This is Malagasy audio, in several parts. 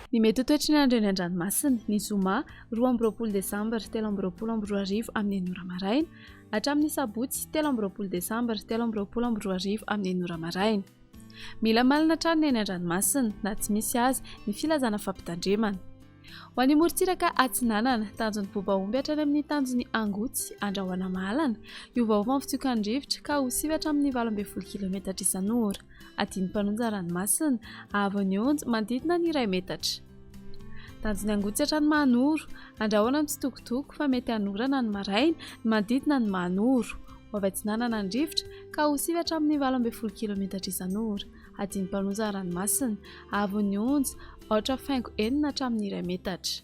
Ny mety ho toetry ny andro eny an-dranomasina, ny zoma 22 desambra 2023 amin'ny enina ora maraina hatramin'ny sabotsy 23 desambra 2023 amin'ny enina ora maraina. Mila malina hatrany ny eny an-dranomasina na tsy misy aza ny filazana fampitandremana. Ho an'ny morontsiraka atsinanana, tanjon'ny Bobaomby hatrany amin'ny tanjon'ny Angotsy, Andrahona Mahalana, hiovaova ny fitsokan'ny rivotra ka ho sivy hatramin'ny 18 kilometatra isan'ora. Adin'ny mpanonja ranomasina, haavon'ny onja manodidina ny iray metatra. Tanjon'ny Angotsy hatrany Mahanoro, andrahona mitsitokotoko fa mety hanorana ny maraina ny manodidina ny Mahanoro. Ho avy atsinanana ny rivotra ka ho sivy hatramin'ny 18 kilometatra isan'ora. Hadino mpanoza ranomasina, haavon'ny onja, aotra faingo enina hatramin'ny iray metatra.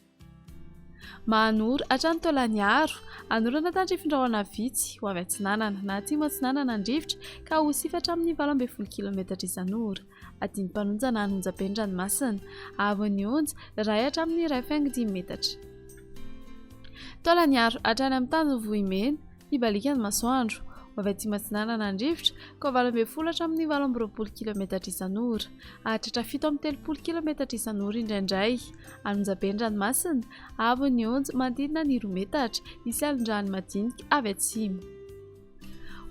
Mahanoro hatrany Taolagnaro, hanorana tandrifin-drahona vitsy ho avy atsinanana na atsimo atsinanana ny rivotra ka ho sivy hatramin'ny 18 kilometatra isan'ora. Hadino mpanonja na hanonja be ny ranomasina, haavon'ny onja, iray hatramin'ny iray faingo dimy metatra. Taolagnaro hatrany amin'ny tanjon'i Vohimena, Hibaliaka ny masoandro, ho avy atsimo atsinanana ny rivotra, ka ho 18 hatramin'ny 28 kilometatra isan'ora. Hahatratra 37 kilometatra isan'ora indraindray. Anonjabe ny ranomasina, avo ny onja, manodidina ny roa metatra, hisy alon-drano madinika avy atsimo.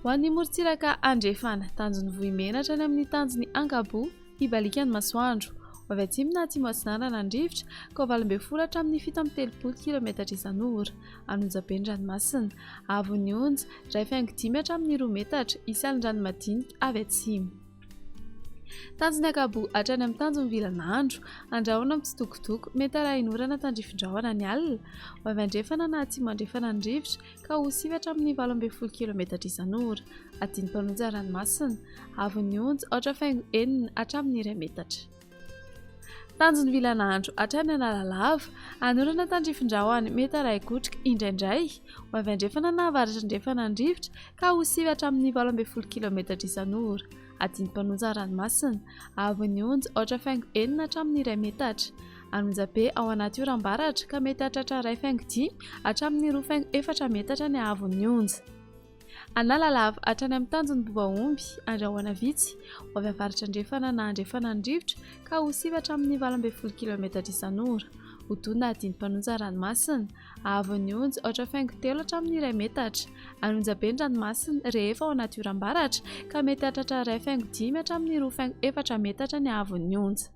Ho an'ny morontsiraka andrefana, tanjon'ny Vohimena hatrany amin'ny tanjon'ny Ankaboa, Hibaliaka ny masoandro. Ho avy atsimo na atsimo atsinanana ny rivotra, ka ho 18 hatramin'ny 37 kilometatra isan'ora. An'Onjabe ny ranomasina. Haavon'ny onja, iray faingo dimy hatramin'ny roa metatra, hisy alin-drano madinika avy atsimo. Tanjon'ny Ankaboa hatrany amin'ny tanjon'ny Vilanandro. Andrahona mitsitokotoko, mety arahin'orana tandrifin-drahona ny alina. Ho avy andrefana na atsimo andrefana ny rivotra, ka ho sivy hatramin'ny 18 kilometatra isan'ora. Adin'ny mpanonja ranomasina. Haavon'ny onja, aotra faingo enina hatramin'ny iray metatra. Tanjon'ny vilanandro hatrany Analalava. Hanorana tandrifin-drahona mety harahi-kotroka indraindray. Ho avy andrefana na avaratra andrefana ny rivotra ka ho sivy hatramin'ny 18 kilometatra isan'ora. Adin'ny mpanonja ranomasina. Haavon'ny onja, aotra faingo enina hatramin'ny iray metatra. Anonjabe ao anaty oram-baratra ka mety hahatratra iray faingo dimy hatramin'ny roa faingo efatra metatra ny haavon'ny onja. Analalava hatrany amin'ny tanjon'ny Bobaomby, andrahona vitsy, ho avy avaratra andrefana na andrefana ny rivotra ka ho sivy hatramin'ny 18 kilometatra isan'ora. Ho dona adin'ny mpanonja ranomasina. Haavon'ny onja, aotra faingo telo hatramin'ny iray metatra. Anonjabe ny ranomasina rehefa ao anaty oram-baratra ka mety hahatratra iray faingo dimy hatramin'ny roa faingo efatra metatra ny haavon'ny onja.